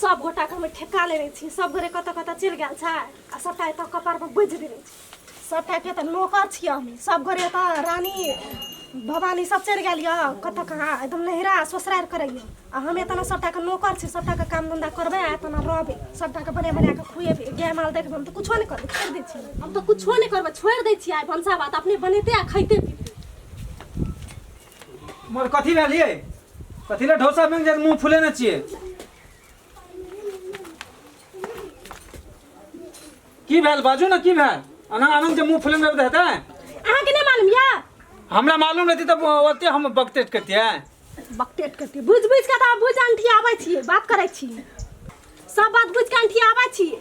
सब गोटाके हम ठेका लेने छी सब गोरे कतऽ कतऽ चलि गेल छै आ सबटा एतऽ कपार पर बोझि देने छी सबटा के तऽ नौकर छियै हम सब गोरे एतऽ रानी भवानी सब चलि गेल यऽ कतऽ कहाँ एकदम नैहरा ससुरारि करैया आ हम एतना सबटाके नौकर छी सबटाके काम धन्धा करबै आ एतना रहबै सबटाके बना बना कऽ खुएबै गाय माल देखबै हम तऽ कुछो नहि करबै छोड़ि दै छियै हम तऽ कुछो नहि करबै छोड़ि दै छियै आइ भनसा भात अपने बनेतै आ खैतै पीतै मोर कथी भेल ये कथी ले ढोसा में जे मुंह फुलेने छियै की भेल बाजू ने की भेल अना आनंद जे मुंह फुलेने रहबै तऽ हेतै अहाँके नहि मालूम यऽ हमरा मालूम रहती तऽ ओते हम बकतेट करतियै बकटेट करती बुझ बुझ के तऽ बुझ अंठी आबै छियै बात करै छियै सब बात बुझ के अंठी आबै छियै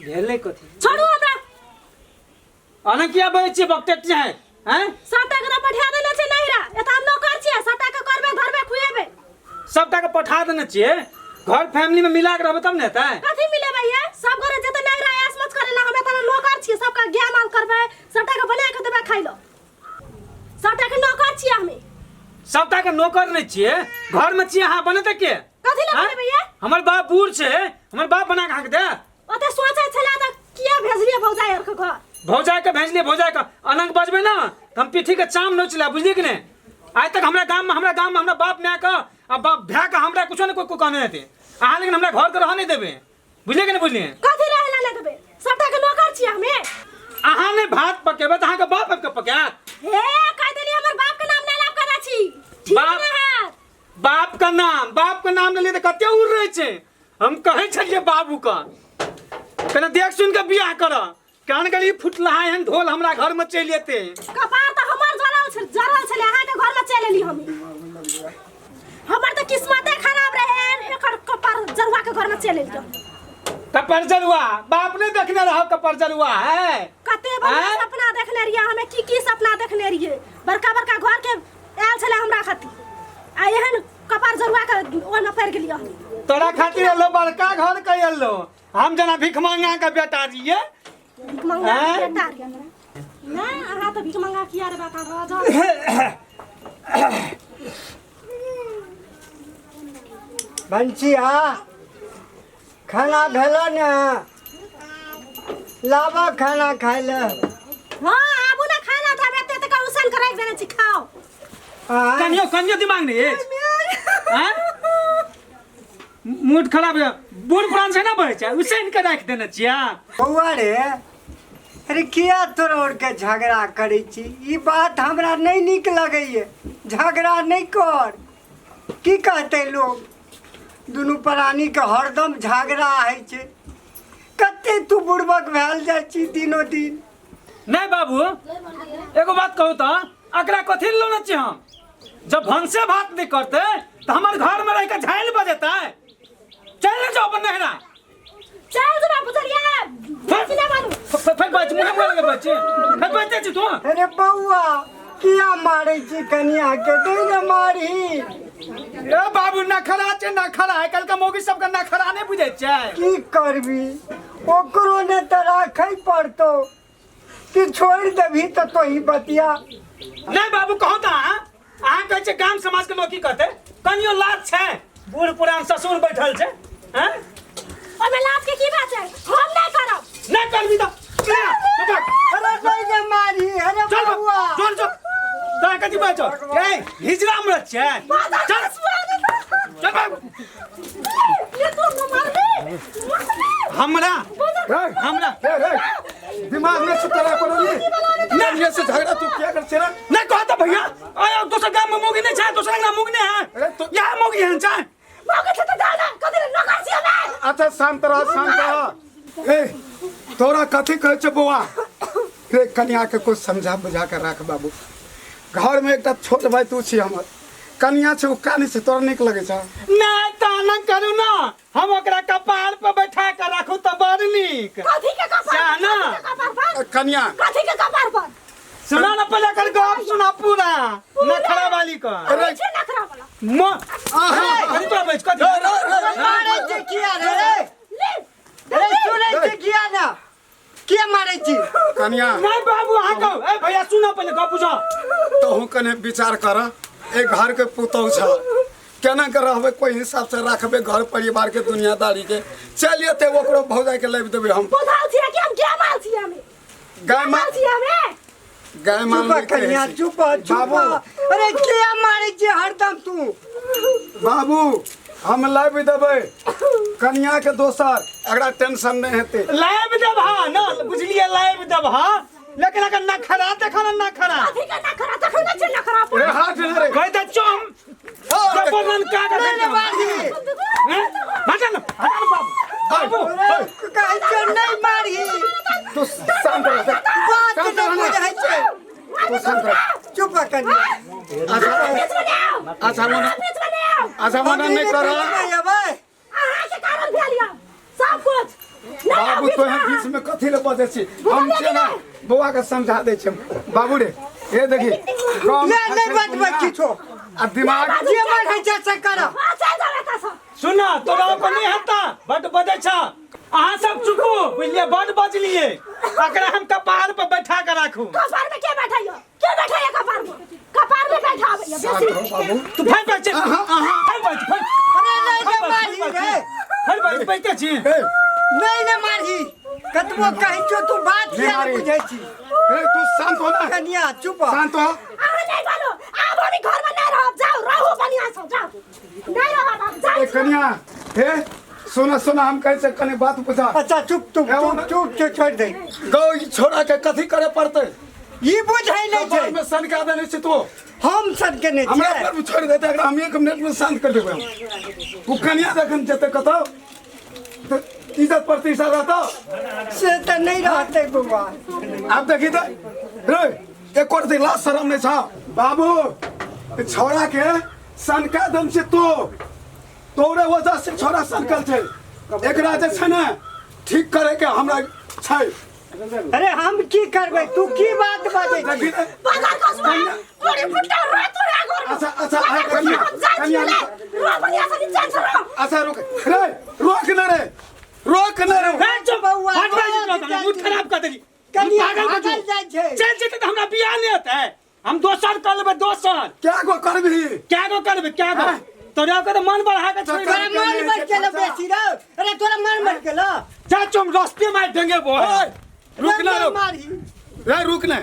भेलै कथी छोड़ू हमरा अना किया बजै छियै बकटेट छै हैं सबटा के तऽ पठा देने छै नैहरा एतऽ हम नौकर छियै सबटा के करबै धरबै खुएबै सबटा के पठा देने छियै घर फैमिली में मिला के रहबै तब ने हेतै कथी मिलेबै ये सब गोरे जेतै नैहरा ऐश मौज करै ला हम एतऽ नौकर छियै सबके गाय माल करबै सबटा के बना के देबै खाइ लो सबटा के नौकर छियै हमे सबटा के नौकर नहीं छियै घर में छियै अहाँ बनेतै के कथी ला आँय? बनेबै ये हमर बाप बूढ़ छै हमर बाप बना के अहाँके देत ओते सोचै छलै तऽ किया भेजलियै भौजाई आर के घर भौजाई के भेजलियै भौजाई के अनंग बजबै ना तऽ हम पीठी के चाम नोच लेब बुझलियै कि नहि आइ तक हमरा गाम में हमरा बाप माय के आ बाप भाय के हमरा कुछो ने कोई कोई कहने हेतै अहाँ लेकिन हमरा घर के रह नहीं देबै बुझलियै कि नहि बुझलियै कथी रहै ला नहि देबै सबटा के नौकर छियै हमे अहाँ नहि भात पकेबै तऽ अहाँके बाप आबि कऽ पकायत हे कहि देलियै हमर बाप के नाम नहि लाब करै छी ठीक बाप- नहि हैत बाप के नाम बाप के नाम लेलियै तऽ कते उड़ रहै छै हम कहै छलियै बाबू के कने देख सुन के बियाह कर कान गली फुटलहा एहन ढोल हमरा घर में चलि एते कपार तऽ हमर जरल छल जरल छलै अहाँके घर में चलि एली हम हमर तऽ किस्मते खराब रहे एकर कपार जरुआ के घर में चलि एली कपर जरुआ बाप नहीं देखने रहो कपर जरुआ है कते बढ़िया आँय? सपना देखने रहियै हमे की की सपना देखने रहियै बड़का बड़का घर के आयल छलै हमरा खातिर आ एहन कपार जरुआ के ओहिमे पड़ि गेलियै हम तोरा खातिर एलो बड़का घर के एलो हम जेना भीख मांगा के बेटा रहिए भीख मंगा के आँय? बेटा रहियै हमरा नहि अहाँ तऽ भीख मंगा किया रे बाता रह जाउ बंसिया खाना भेल ने लाबा खाना खाय ले हाँ आबू ना खाना तऽ हम एते एते के उसन के राखि देने छी खाओ आँय? कनियो कनियो दिमाग नहीं अछि आँय? मूड खराब है बूढ़ पुरान से ना बहै छै उसन के राखि देने छियै बौआ रे अरे किया तोरा और के झगड़ा करै छी ई बात हमरा नहि नीक लगैए झगड़ा नहि कर की कहतै लोग दुनू प्राणीके हरदम झगड़ा होइ छै कते तू बुड़बक भेल जाइ छी दिनो दिन नहीं बाबू एगो बात कहू तो एकरा कथी ले लेने छी हम जब भनसे भात नहीं करते तो हमारे घर में रह के झाइल बजेते चल ना जाओ अपन नहरा चल जरा बुझलियै बेसी नहि मानू फिर बच मुँह मुँह लगे बच्चे फिर बचते छी तू अरे बौआ किया मारै छी कनिया के दे ने मारी ए बाबू नखरा छै नखरा आइ काल्हि के मौगी सबके नखरा नहि बुझै छै की करबी ओकरो ने तऽ राखै पड़तौ कि छोड़ि देबही तऽ तोही बतिया नहीं बाबू कहू तऽ अहाँ अहाँ कहै छियै गाम समाज के लोग की कहतै कनियो लाज छै बूढ़ पुरान ससुर बैठल छै हैं ओहिमे लाज के की बात छै हम नहि करब नहीं करबी तऽ ले, बेटा, अरे नहीं ने मारी अरे चल बा, बौआ चल चल तोरा कथी बात छौ ए हिजड़ा मरद छै चल चल बाबू ये तू हमरा मारबी मारबी हमरा हमरा दिमाग में से तोरा पर नहीं से झगड़ा तू क्या कर छे नहीं कहता भैया आया दोसर गाम में मोगी नहीं छै दोसर गाम मोगी नहीं है अरे तो- यहाँ मोगी है छै मौके छै तऽ जाना कथी ले नौकर छी हमे अच्छा शांत रह शांत रह ए तोरा कथी कहै छै बौआ रे कनिया के कुछ समझा बुझा के राख बाबू घर में एकटा छोट भाई तू छी हमर कनिया छै ओ कानी छै तोरा नीक लगै छै नहीं ताना करू ना हम ओकरा कपार पर बैठा के राखू तऽ बड़ नीक कथी के कपार सएह ना? कथी के कपार पर कनिया कथी के कपार पर सुना ना पहले कर गप सुना पूरा नखरा वाली का अरे छै नखरा वाला म कथी तोरा बैठ कथी मारै छै किया रे ले रे सुनै छै किया ना किया मारै छी कनिया नहीं बाबू अहाँ कहू ए भैया सुना पहले गप बुझो तहु कने विचार कर ए घर के पुतहु छ केना के रहबै, कोइ हिसाब से राखबै घर परिवार के, दुनियादारी के। चलि एतै, ओकरो भौजाई के लाबि देबै हम। बुझल छियै कि हम गाय माल छियै? हमे गाय माल छियै हमे? गाय माल चुप नहि कहै कनिया, छै। चुप चुप। बाबू। अरे किया मारै छियै हरदम तू? बाबू, हम लाबि देबै कनिया के दोसर, एकरा टेंशन नहि हेतै। लाइव देब हा न, बुझलियै? लाइव देब हा, लेकिन अगर नखरा देखो न, नखरा। अथी के नखरा तखन ने छै नखरा। रे हाथ ने रे। कहि दै छौ हम जबरन का कर नहीं मारही। हटा न, हटा न बाबू, बाबू। अरे कहै छियौ नहीं मारही। तू शांत रह। बात शांत नहि रह ना। बुझै छै। तू शांत रह। चुप कनिया। अच्छा बीच में ले आउ। अच्छा मना बीच में ले आउ। अच्छा मना नहीं कर। अबै। अहाँके कारण भेल यऽ सब कुछ। नहि आउ बाबू बीच तोहे में। बीच में कथी ले बजै छी? हम छियै ना, बौआ के समझा दै छियै। बाबू रे, हे देखी कम ले नहीं बजबै किछो। आ दिमाग जे मन होइ छै से कर। हाँ, चलि जाउ एतऽसँ। सुन, तोरा को नहीं हेता, बड बजै छ। अहाँ सब चुपू, बुझलियै? बड बजलियै। एकरा हम कपार पर बैठा के राखू। कपार में के बैठाइयो? के बैठाइयो कपार में? कपार में बैठाबैया शांत बेसी। रहो बाबू। तू फाइ बज, फाइ बज, फाइ। अरे नहीं ने मारही रे। फाइ बज, बैठते छी। ए नहीं ने मारही, कतबो कहै छियौ तू बात नहीं किया नहीं मारही। बुझै छी? ए तू शांत हो ना। कनिया चुप। शांत हो। अहाँ नहीं बोलू। आब हम ई घर में नहीं रहब। जाउ रहू बढ़िया से, जाउ। नहीं रहब हम, जाइ ए छी। कनिया, हे सुना सुना, हम कहै छै कनि बात बुझा। अच्छा चुप तू, चुप चुप चुप, छोड़ि दे। गौ, ई छोड़ा के कथी करे पड़तै? ई बुझै नहि कपार छै। में सनका देने छी तू। हम सनके नहि हमरा छियै। पर भी छोड़ि देतै एकरा, हम 1 मिनट में शांत कर देबै हम। ओ कनिया जखन जेतै कतौ तऽ इज्जत प्रतिष्ठा रहतौ? से तऽ नहि रहतै बौआ। आब देखी तऽ रे, एको रत्ती लाज शरम नहि छौ। बाबू, ई छौड़ा के सनका दम से तो तोरे वजह से छौड़ा सनकल छै। एकरा जे छै ने ठीक करे के हमरा छै। अरे हम की करबै? तू की बात बाजै छी? देखी तऽ बाजार कसुआ पूरी फुटका रो तू रे घर में। अच्छा अच्छा आ कनिया, हम जाइ छी कनिया। ले रो बढ़िया से, नीचा से रो। अच्छा रुक रे, रोक न रे, रोक न रे। ए चुप। बौआ, हट बाजू, बौआ, मूड खराब कर देली। कनिया पागल भागल बजू। जाइ छै। चलि जेतै तऽ हमरा बियाह नहि हेतै। हम दोसर कर लेबै, दोसर। क्या गो करबही? क्या गो करबै, क्या गो? तोरा के तऽ मन बढ़ा के छोड़ि तोरा देबै। मन बढ़ गेलो बेसी रौ। अरे तोरा मन बढ़ गेलो। जा चुम, रस्ते में ढंगे बो। ओए, रुक ना, नहीं रुक मारही। रे, रुक न।